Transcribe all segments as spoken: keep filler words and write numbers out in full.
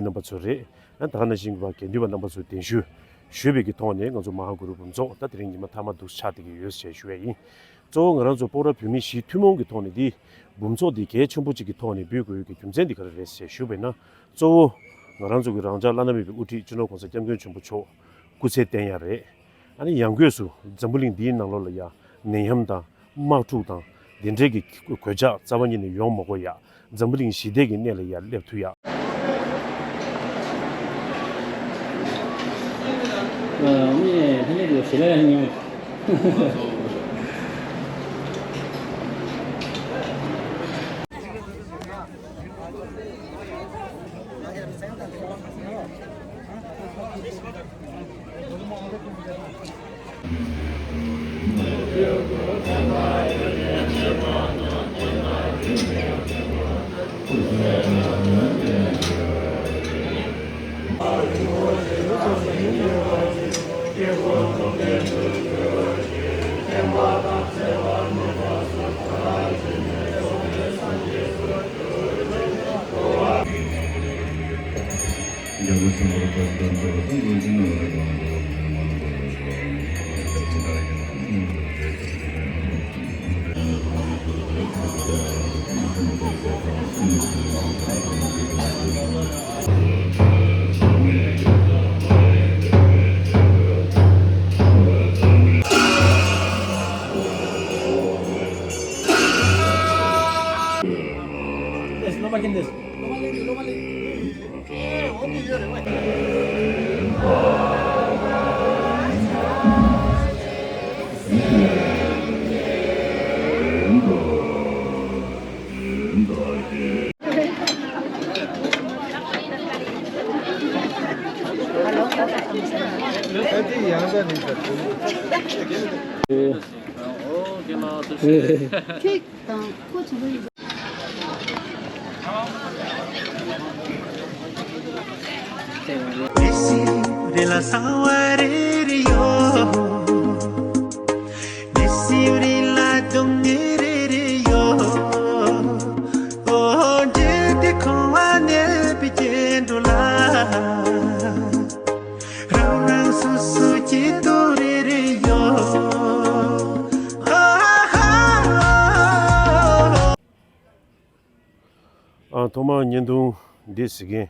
རྣམ་པ་ཚོ་རེད། ཨ་ད་ག་ནང་བཞིན་གྱི་དགེ་འདུན་པ་རྣམ་པ་ཚོས་གདན་ཞུ་ཞུས་པའི་གི་ཐོག་ནས་ང་ཚོ་མ་ཧཱ་གུ་རུ་འབུམ་ཚོགས་ད་དེ་རིང་ཉི་མ་མཐའ་མ་འདུག་ཆགས་བསྡད་ཀྱི་ཡོད་ཅེས་ཞུ་ཡས་ཡིན། གཙོ་བོ་ང་རང་ཚོ་སྤོག་ར་བོད་མི་གཞིས་ཐུན་མོང་གི་ཐོག་ནས་འདི་འབུམ་ཚོགས་འདི་གལ་ཆེན་པོ་གཅིག་གི་ཐོག་ནས་འབུལ་དགོས་ཡོད་ཀྱི་རྒྱུ་མཚན་འདི་ག་རེ་རེད་ཅེས་ཞུས་པ་ཡིན་ན། གཙོ་བོ་ང་རང་ཚོ་གི་རང་ཅག་བླ་ན་མེད་པའི་དབུ་ཁྲིད་སྤྱི་ནོར་༸གོང་ས་༸སྐྱབས་མགོན་ཆེན་པོ་མཆོག་སྐུ་ཚེ་བརྟན་ཡ་རེད། ཨ་ནི་ཡང་སྒོས་སུ་འཛམ་བུ་གླིང་འདིའི་ནང་ལོགས་ལ་ཡ་ནད་ཡམས་དང་དམག་འཁྲུག་དང་དེ་འདྲའི་གི་གོད་ཆག་རྩ་བ་ཉིད་ནས་ཡོང་མ་དགོས་ཡ། འཛམ་བུ་གླིང་ཞི་བདེ་གི་གནས་ལ་ཡ་སླེབས་ཐུབ་ཡ། ཨ་ཐོག་མར་བརྙན་ཐུང་འདི་གཟིགས་མཁན་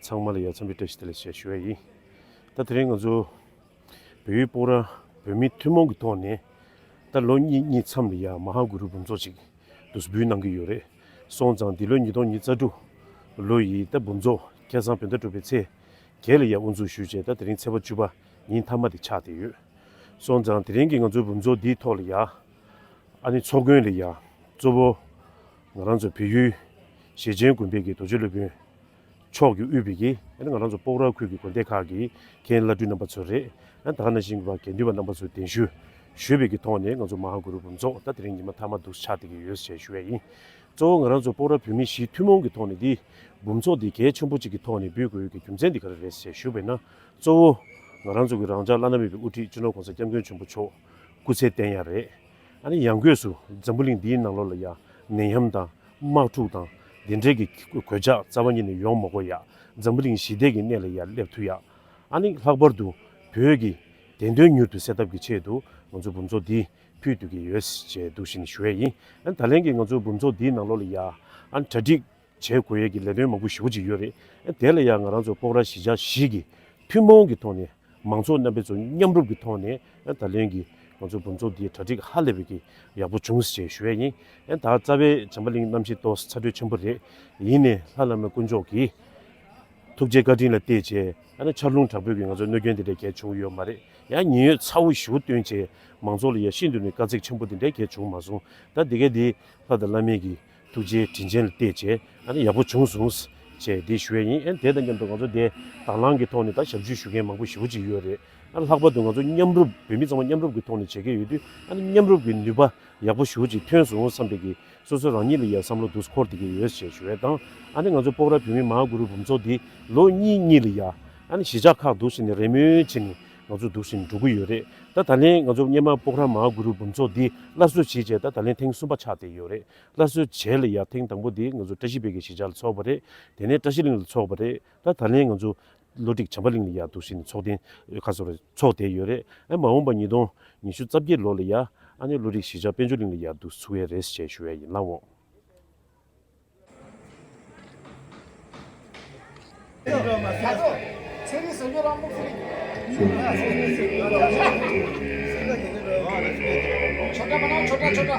ཚང་མ་ལ་ཡ་འཚམས་འདྲི་བཀྲ་ཤིས་བདེ་ལེགས་ཞེས་ཞུ་ཡ་ཡིན། ད་དེ་རིང་ང་ཚོ་བལ་ཡུལ་སྤོག་ར་བོད་མི་ཐུན་མོང་གི་ཐོག་ནས་ད་ལོ་གཉིས་གཉིས་མཚམས་ལ་ཡ་མ་ཧཱ་གུ་རུ་འབུམ་ཚོགས་ཅིག་འདུག་སེ་འབུལ་གནང་གི་ཡོད་རེད། སོང་ཙང་འདི་ལོ་ཉིས་སྟོང་ཉི་ཤུ་རྩ་དྲུག་ལོ་ཡི་ད་འབུམ་ཚོགས་ཁ་སང་བོད་ཟླ་དྲུག་པའི་ཚེས་བརྒྱད་ལ་ཡ་དབུ་འཛུགས་ཞུས་བྱས། ད་དེ་རིང་ཚེས་པ་བཅུ་པ་ཉིན་མཐའ་མ་དེ་ཆགས་བསྡད་ཡོད། སོང་ཙང་དེ་རིང་གི་ང་ཚོའི་འབུམ་ཚོགས་འདིའི་ཐོག་ལ་ཡ་ཨ་ནི་ཚོགས་མགོན་ལ་ཡ་གཙོ་བོ་ང་རང་ཚོ་བལ་ཡུལ་ཞེ་ཆེན་དགོན་པའི་གི་རྡོ་རྗེ་སློབ་དཔོན་མཆོག་གིས་དབུས་པའི་གི་ཨ་ནི་ང་རང་ཚོ་སྤོག་ར་ཁུལ་གྱི་དགོན་སྡེ་ཁག་གི་མཁན་བླ་སྤྲུལ་རྣམ་པ་ཚོ་རེད། ཨ་ནི་ད་ག་ནང་བཞིན་གྱི་དགེ་འདུན་པ་རྣམ་པ་ཚོས་གདན་ཞུ་ཞུས་པའི་གི་ཐོག་ནས་ང་ཚོ་མ་ཧཱ་གུ་རུ་འབུམ་ཚོགས་ད་དེ་རིང་ཉི་མ་མཐའ་མ་འདུག་ཆགས་བསྡད་ཀྱི་ཡོད་ཅེས་ཞུ་ཡ་ཡིན། གཙོ་བོ་ང་རང་ཚོ་སྤོག་ར་བོད་མི་གཞིས་ཐུན་མོང་གི་ཐོག་ནས་འདི་འབུམ་ཚོགས་འདི་གལ་ཆེན་པོ་གཅིག་གི་ཐོག་ནས་འབུལ་དགོས་ཡོད་ཀྱི་རྒྱུ་མཚན་འདི་ག་རེ་རེད་ཅེས་ཞུས་པ་ཡིན་ན། གཙོ་བོ་ང་རང་ཚོ་གི་རང་ཅག་བླ་ན་མེད་པའི་དབུ་ཁྲིད་སྤྱི་ནོར་༸གོང་ས་༸སྐྱབས་མགོན་ཆེན་པོ་མཆོག་སྐུ་ཚེ་བརྟན་ཡ་རེད། ཨ་ནི་ཡང་སྒོས་སུ་འཛམ་བུ་གླིང་འདིའི་ནང་ལོགས་ལ་ཡ་ནད་ཡམས་དང་དམག་འཁྲུག་དང་དེ་འདྲའི་གི་གོད་ཆག་རྩ་བ་ཉིད་ནས་ཡོང་མ་དགོས་ཡ། འཛམ་བུ་གླིང་ཞི་བདེ་གི་གནས་ལ་ཡ་སླེབས་ཐུབ་ཡ། ཨ་ནི་ལྷག་པར་དུ་བོད་ཀྱི་བདེན་དོན་མྱུར་དུ་སེལ་ཐབས་ཀྱི་ཆེད་དུ་ང་ཚོ་འབུམ་ཚོགས་འདི་ཕུལ་འདོད་ཀྱི་ཡོད་ཅེས་འདུག་བཞིན་ཞུ་ཡས་ཡིན། ཨ་ནི་ད་ལན་གྱི་ང་ཚོ་འབུམ་ཚོགས་འདིའི་ནང་ལོགས་ལ་ཡ་ཨ་ནི་གྲ་སྒྲིག་བྱེད་དགོས་ཡས་ཀྱི་ལས་དོན་མང་པོ་ཞེ་པོ་ཅིག་ཡོད་རེད། ཨ་ནི་དེ་ལ་ཡ་ང་རང་ཚོ་སྤོག་ར་གཞིས་ཆགས་བཞི་གི་ཐུན་མོང་གི་ཐོག་ནས་མང་ཚོགས་རྣམ་པ་ཚོ་མཉམ་རུབ་ཀྱི་ཐོག་ནས་ཨ་ནི་ད་ལན་གྱི་ང་ཚོ་འབུམ་ཚོགས་འདིའི་གྲ་སྒྲིག་ཧ་ལས་པའི་གི་ཡག་པོ་བྱུང་ཟེར་ཞུ་ཡས་ཡིན། ཨ་ནི་ད་རྩ་བའི་བྱམས་པ་གླིང་རྣམ་བཞི་ཏོག་ཙམ་ཚ་དྲོད་ཆེན་པོ་རེད། ཡིན་ནའི་ལྷ་བླ་མ་དཀོན་མཆོག་གི་ཐུགས་རྗེ་བཀའ་དྲིན་ལ་བརྟེན་བྱས་ཨ་ནི་ཆར་རླུང་དྲག་པོའི་གི་ང་ཚོ་གནོད་སྐྱོན་དེ་འདྲ་གལ་བྱུང་ཡོད་མ་རེད། ཡང་ཉེན་གཡོལ་ཚ་བོ་ཞེ་པོ་བཏོན་བྱས་མང་ཚོགས་ལ་ཡ་ཤིན་ཏུ་ནས་དཀའ་ཚེགས་ཆེན་པོ་དེ་འདྲ་གལ་བྱུང་མ་སོང་། ད་དེ་ག་དེ་ལྷ་དང་བླ་མའི་གི་ཐུགས་རྗེ་དྲིན་ཅན་ལ་བརྟེན་བྱས་ཨ་ནི་ཡག་པོ་བྱུང་སོང་ཅེས་འདི་ཞུ་ཡས་ཡིན། ཨ་ནི་དེ་དང་མཉམ་དུ་ང་ཚོ་དེ་དང་བླངས་ཀྱི་ཐོག་ནས་ད་ཞབས་ཞུ་ཞུ་མཁན་མང་པོ་ཞེ་པོ་ཅིག་ཡོད་རེད། ཨ་ནི་ལྷག་པར་དུ་ང་ཚོ་མཉམ་རུབ་བོད་མི་ཚང་མ་མཉམ་རུབ་ཀྱི་ཐོག་ནས་བྱེད་ཀྱི་ཡོད་དུས་ཨ་ནི་མཉམ་རུབ་ཀྱི་ནུས་པ་ཡག་པོ་ཞེ་པོ་ཅིག་ཐོན་སོང་བསམ་པའི་གི་སོ་སོ་རང་ཉིད་ལ་ཡ་བསམ་བློ་འདུག་འཁོར་བསྡད་ཀྱི་ཡོད་ཅེས་ཞུ་ཡས་དང་། ཨ་ནི་ང་ཚོ་སྤོག་ར་བོད་མི་མ་ཧཱ་གུ་རུ་འབུམ་ཚོགས་འདི་ལོ་གཉིས་གཉིས་ལ་ཡ་ཨ་ནི་གཞིས་ཆགས་ཁག་འདུག་ཟེར་ནས་རེས་མོས་བྱས་ནས་ ང་ཚོ་འདུག་སེ་འགྲོ་གི་ཡོད་རེད། ད་ད་ལན་ང་ཚོ་སྙེ་མ་སྤོག་ར་མ་ཧཱ་གུ་རུ་འབུམ་ཚོགས་འདི་སླར་གསོ་བྱས་རྗེས་ད་ད་ལན་ཐེངས་གསུམ་པ་ཆགས་བསྡད་ཡོད་རེད། སླར་གསོ་བྱས་ལ་ཡ་ཐེངས་དང་པོ་འདི་ང་ཚོ་བཀྲ་ཤིས་དཔལ་གྱི་གཞིས་ཆགས་ལ་ཚོགས་པ་རེད། དེ་ནས་བཀྲ་ཤིས་གླིང་ལ་ཚོགས་པ་རེད། ད་ད་ལན་ང་ཚོ་བློ་གྲོས་བྱམས་པ་གླིང་ལ་ཡ་འདུག་སེ་ནས་ཚོགས་ཐེངས་ཁ་སོ་རེ་ཚོགས་བསྡད་ཡོད་རེད། ཨ་མ་འོངས་པ་ཉིས་སྟོང་ཉི་ཤུ་རྩ་བརྒྱད་ལོ་ལ་ཡ་ཨ་ནི་བློ་གྲོས་གཞིས་ཆགས་དཔལ་འབྱོར་གླིང་ལ་ཡ་འདུག་ཚུགས་ཡས་རེད་ཞེས་ཞུ་ཡས་ཡིན་ལགས་འོ། छोटा बनाओ, छोटा, छोटा।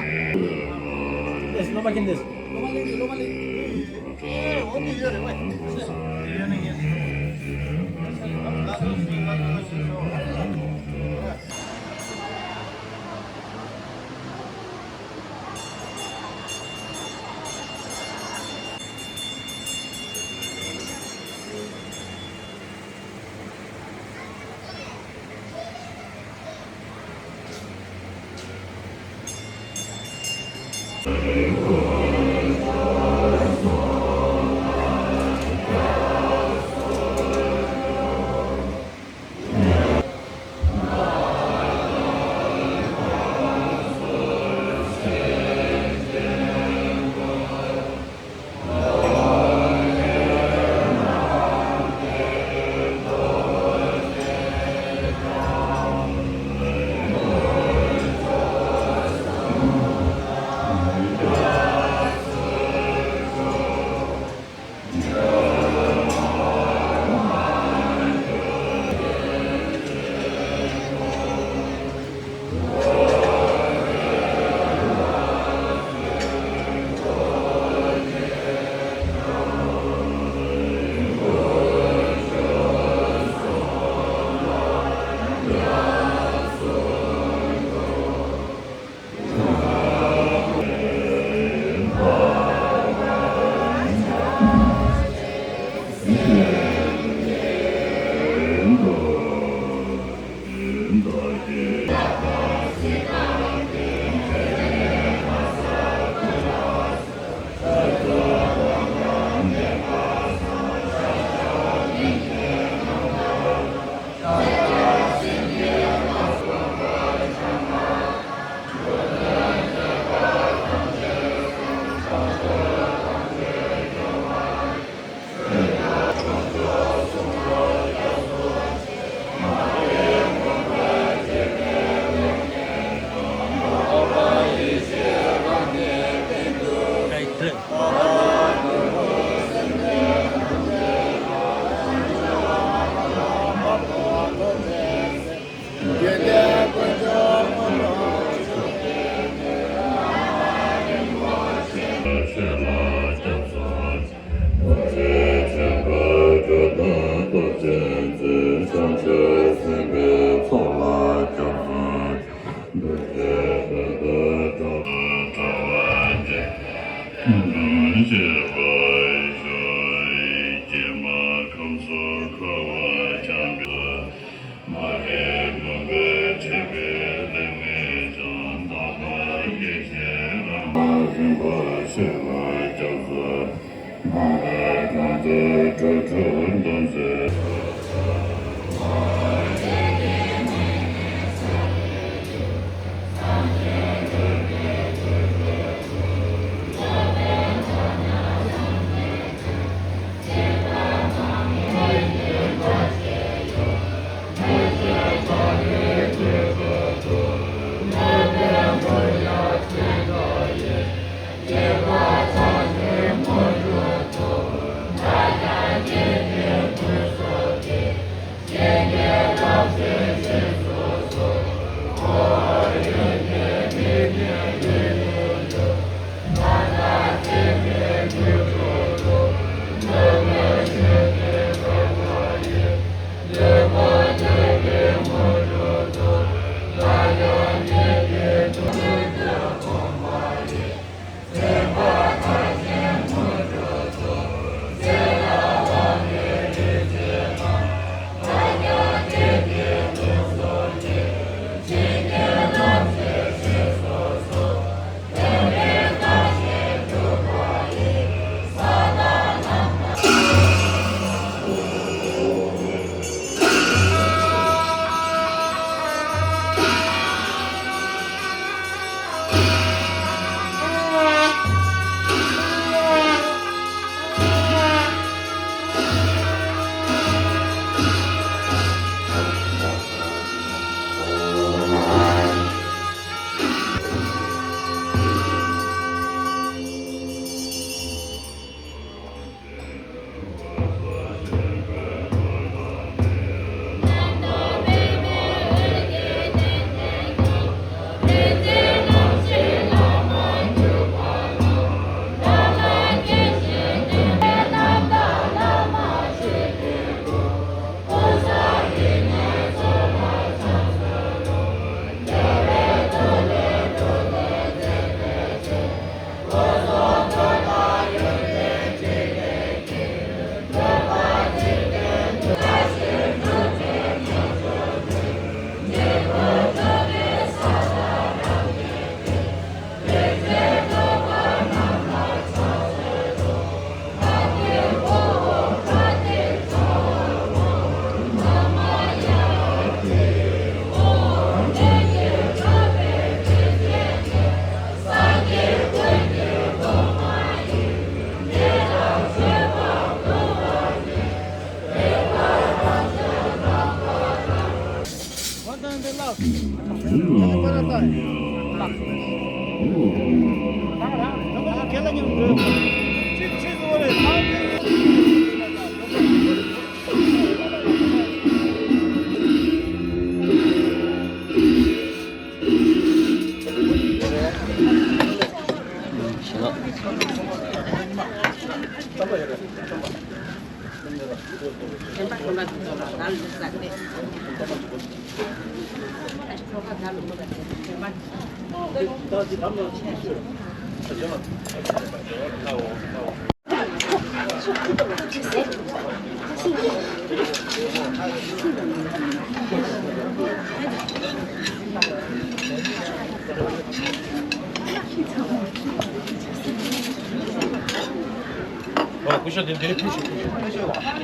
ཨོ། སྐུ་ཞབས་དེ་འདིར་ཕུལ་ཤོག་ཕུལ་ཤོག་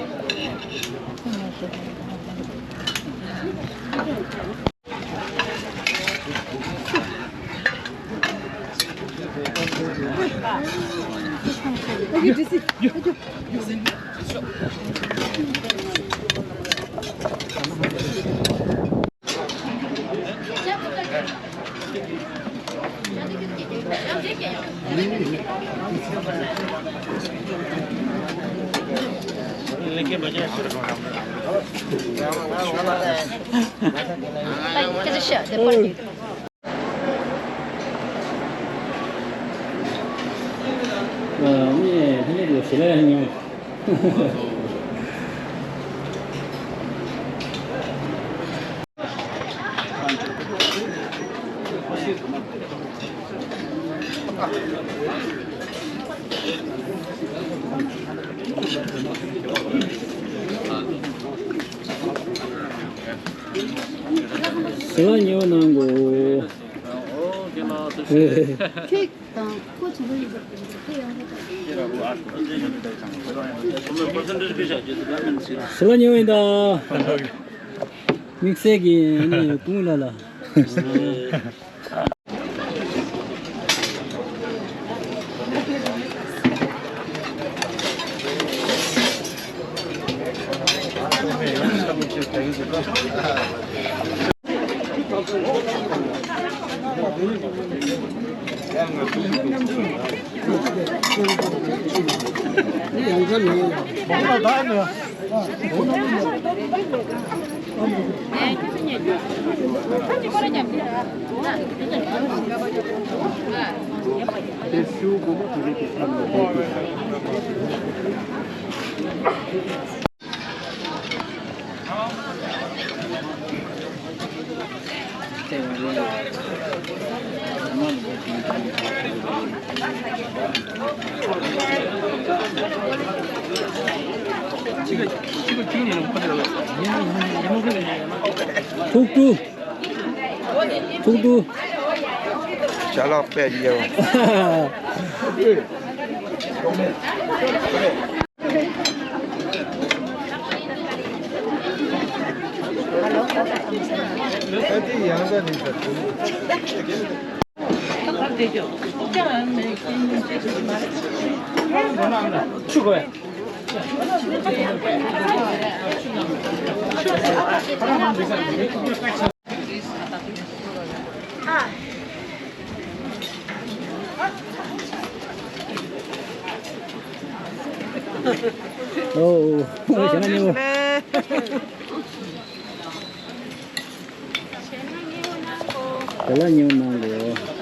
ཟིལ་ཉེ་བོ་གནང་དགོས། ཁྱེད་དང་ཁོ་ཆུང་བོ་ཡིན་པ་དེ་ཡང་ཟིལ་ཉེ་བོ་ཡིན་ད། དམིགས་བསལ་གྱི་ནི་དཔུང་ལ་ལ། ཐུག་ཐུག་ཐུག་ཐུག་ཅ་ལག་དཔེ་ཡོད། ཨོ། ཞེ་ན་ཉེ་བོ། ཞེ་ན་ཉེ་བོ་གནང་དགོས།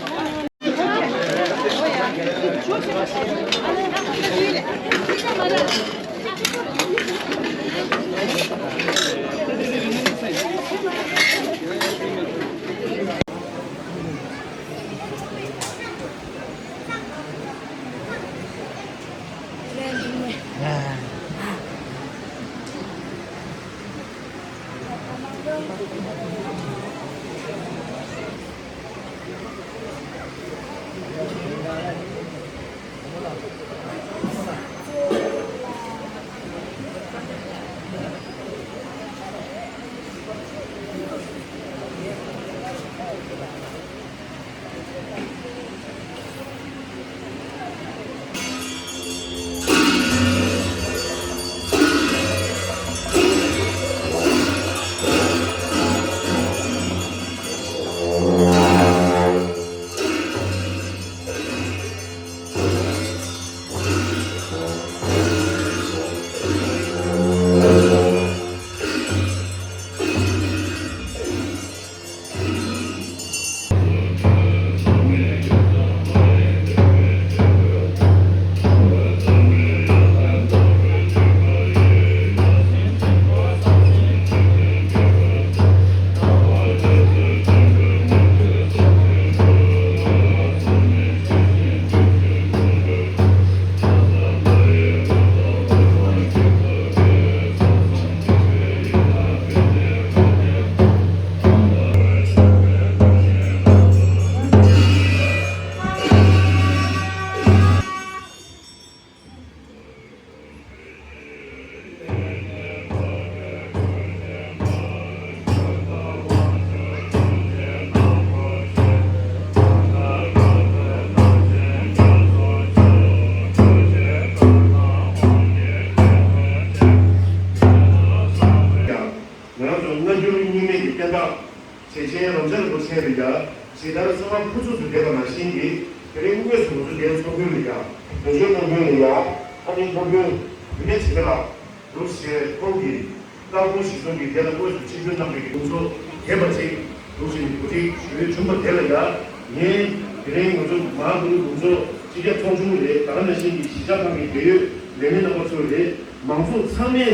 ཞེས་བྱའི་རབ་འབྱམས་རིན་པོ་ཆེ་ལ་ཡང་ཇི་ལྟར་གསོལ་བ་ཕུར་ཚུགས་སུ་འདེབས་པ་ནང་བཞིན་གྱི་དེ་རིང་དངོས་སུ་ང་ཚོ་འདིར་འཚོགས་རྒྱུ་ལ་ཡང་དོན་གཅོད་གནང་རྒྱུ་ལ་ཡང་ཨ་ནི་སློབ་དཔོན་བུད་མེད་བྱེ་བ་ལགས་འདུག་ཞེས་ཁོང་གིས་བཀའ་དགོངས་གཞིར་བཟུང་གིས་དེ་ལ་དངོས་སུ་ཆིབས་བསྒྱུར་གནང་བའི་གདུང་ཚོགས་རྒྱས་པ་ཅིག་འདུག་ཅིང་གོ་སྒྲིག་ཞུ་འོས་བྱུང་བ་དེ་ལ་ཡང་ངས་དེ་རིང་ང་ཚོ་མང་དུ་གདུང་ཚོགས་སྤྱི་ཁྱབ་ཚོགས་ཆུང་རེད། ད་ག་ནང་བཞིན་གྱི་གཞིས་ཆགས་ཁག་གི་འབྲེལ་ཡོད་ལས་སྣེ་རྣམ་པ་ཚོ་རེད། མང་ཚོགས་ཚང་མའི་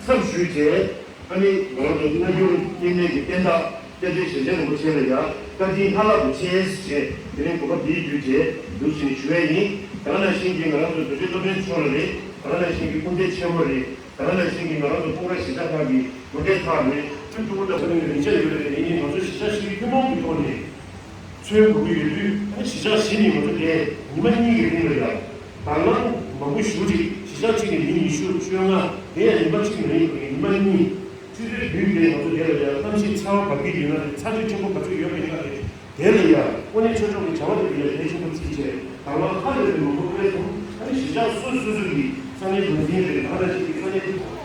ཚབ་ཞུས་བྱས། ཨ་ནི་ང་རང་ཚོ་སྔ་འགྱུར་སྐྱེ་གནས་ཀྱི་བསྟན་བདག་སྐྱབས་རྗེ་ཞེ་བྱའི་རིན་པོ་ཆེ་ལ་ཡང་བཀའ་དྲིན་བླ་ལྷག་ཏུ་ཆེ་ཞེས་དེ་རིང་གོ་སྐབས་འདིའི་བརྒྱུད་བྱས་འདུག་ཅིང་ཞུ་བས་ཡིན། ད་ག་ནང་བཞིན་གྱི་ང་རང་ཚོ་རྡོ་རྗེ་སློབ་དཔོན་མཆོག་ལ་རེད། ད་ག་ནང་བཞིན་གྱི་སྐུ་ཕྲེང་ཆེན་མོ་རེད། ད་ག་ནང་བཞིན་གྱི་ང་རང་ཚོ་ཀུང་ཀྲེ་གཞིས་ཆགས་ཁག་གི་གུང་ཁྲན་ཐང་རེད། ཁྱོད་ཀྲུང་གོ་ལ་ཕ་ནས་རིན་ཆེན་ཡོད་རེད། ཡིན་ནའི་ང་ཚོ་གཞིས་ཆགས་ཤིག་ཐུན་མོང་གི་ཐོག་ནས། མཚོན་དགོས་ཀྱི་ཡོད་དུས་ཨ་ནི་གཞིས་ཆགས་གཞི་ནས་ང་ཚོ་དེ་ཉི་མ་གཉིས་ཀྱི་རིང་ལ་ཡང་དང་བླངས་མང་པོ་ཞུ་ཅིག་གཞིས་ཆགས་གཅིག་ནས་མི་ཉི་ཤུ་བཅོ་ལྔ་དེ་ཡང་ཉི་མ་གཅིག་མ་ཡིན་པའི་ཉི་མ་གཉིས་ཆུ་ཚོད་བདུན་དེ་ང་ཚོ་དེ་ལ་ཡང་གནམ་གཤིས་ཚ་བ་བབས་ཀྱི་ཡོད་ན་རེད། ཚ་དྲོད་ཆེན་པོ་ག་ཚོད་ཡོད་པ་ཡིན་ན་རེད། དེ་ལ་ཡང་དངོས་གནས་ཆོས་ཕྱོགས་ཀྱི་བྱ་བ་དེ་ལ་ཡང་གལ་ཆེན་པོ་བརྩིས་བྱས་དང་བླངས་ཧ་ལས་པའི་མང་པོ་སྤེལ་སོང་། ཨ་ནི་གཞིས་ཆགས་སོ་སོ་སོ་གི་ས་གནས་འགོ་འཛིན་རེད། ད་ལྟ་ཅིག་གི་ས་གནས་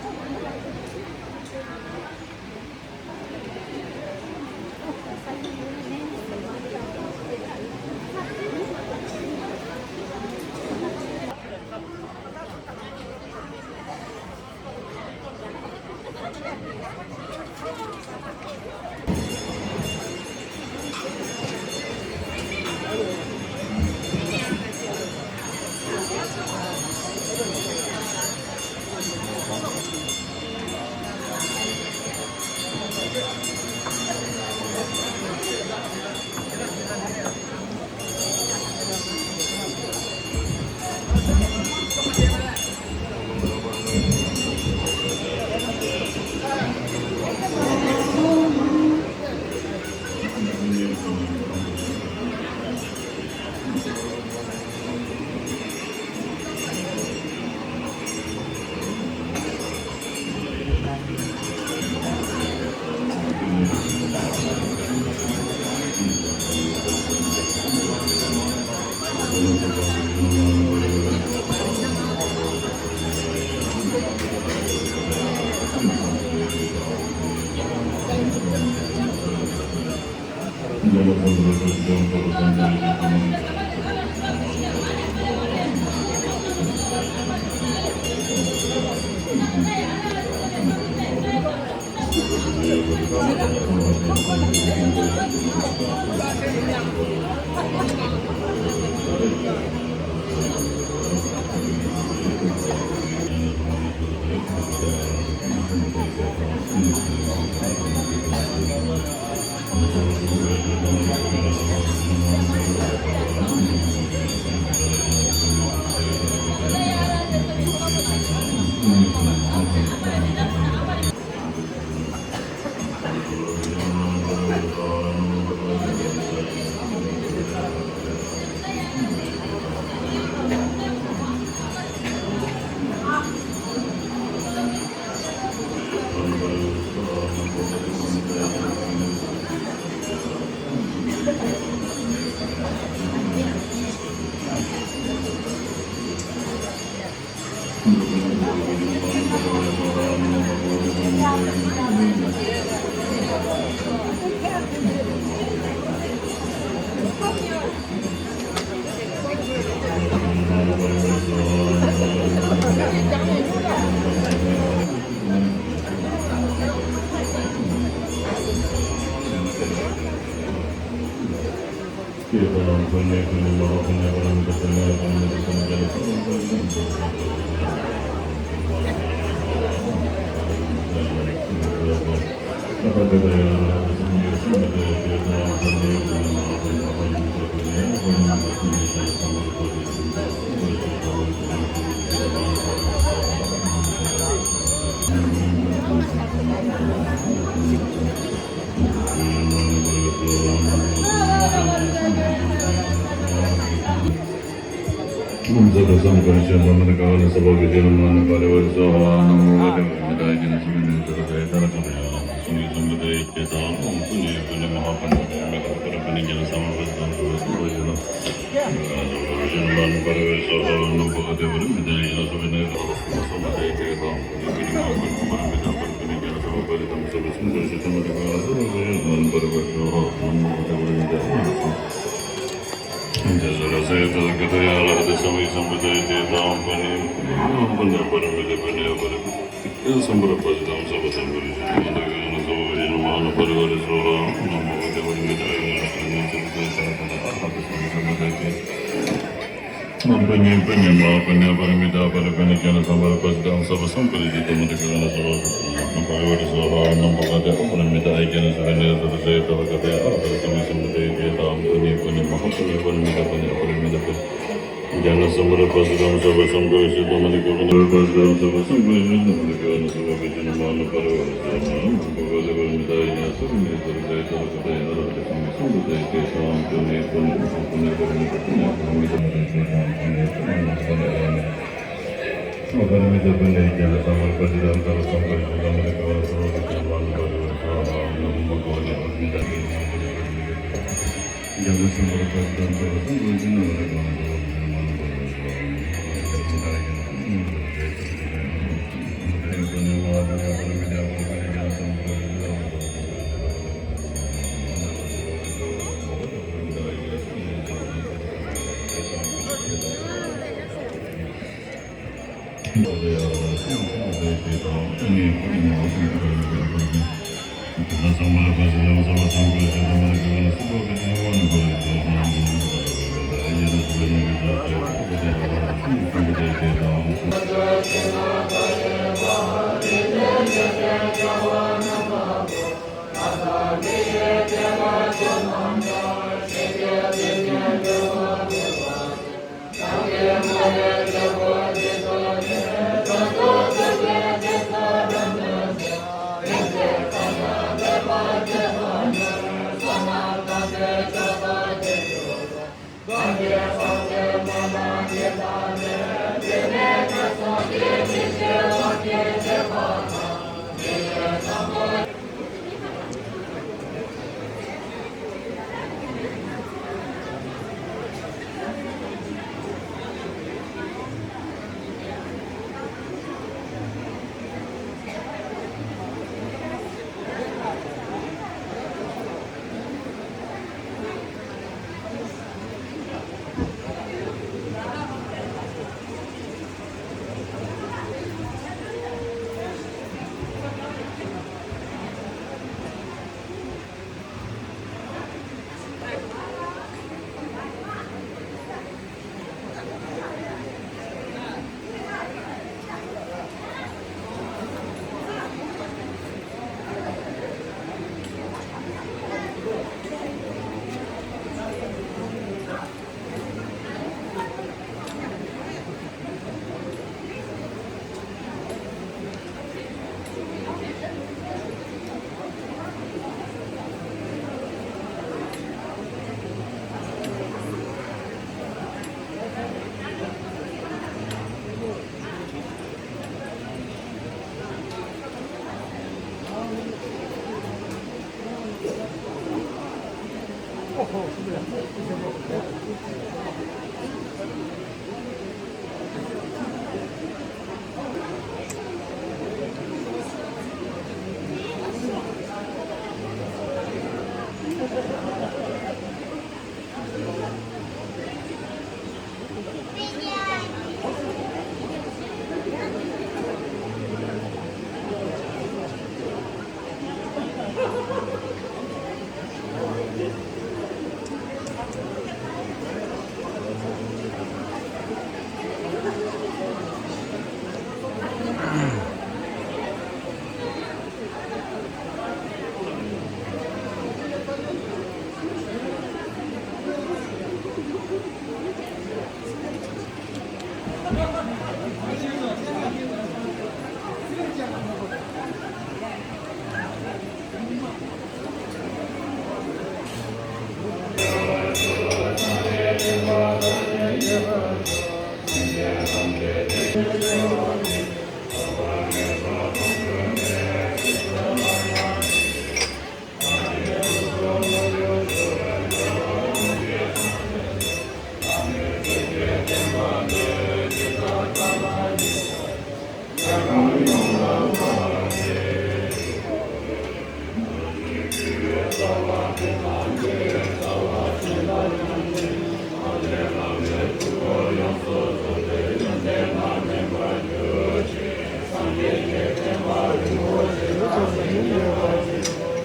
ཨོཾ་སརྦ་སཾ་ཀར་ཤ་བ་མ་ན་ཀ་ལ་སརྦ་བི་དྷི་ན་མ་ན་པ་རི་ཝ་རི་སྭཱ་ཧཱ། ན་མོ་བ་དེ་བ་མི་ཏྲ་ཡེ་ན་སུ་མི་ནི་ཙ་ཏ་ཡེ་ཏ་ར་ཀ་མ་ཡ། སུ་ནི་སུ་མི་ཏ་ཡེ་ཅེ་ཏ། ཨོཾ་སུ་ནི་སུ་ནི་མ་ཧཱ་པཎྜི་ཏ་ཡ་མེ་ཏ་པ་ར་པ་ཎི་ཉ་ན་སམ་བ་སམ་བ་སམ་བ་ཡ་ན། ན་མོ་བ་དེ་བ་མི་ཏྲ་ཡེ་ན་སུ་མི་ནི་ཙ་ཏ་ཡེ་ཏ་ར་ཀ་མ་ཡ། སུ་ནི་མ་ཧཱ་པཎྜི་ཏ་ཡ་མེ་ཏ་པ་ར་པ་ཎི་ཉ་ན་སམ་བ་སམ་བ་ཡ་ན། Sakataya Arahata Sammāsambuddhāya. Te taṃ puññaṃ puññaparamitaṃ puññaphalaṃ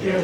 Come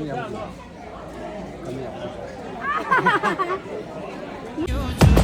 here. Come here.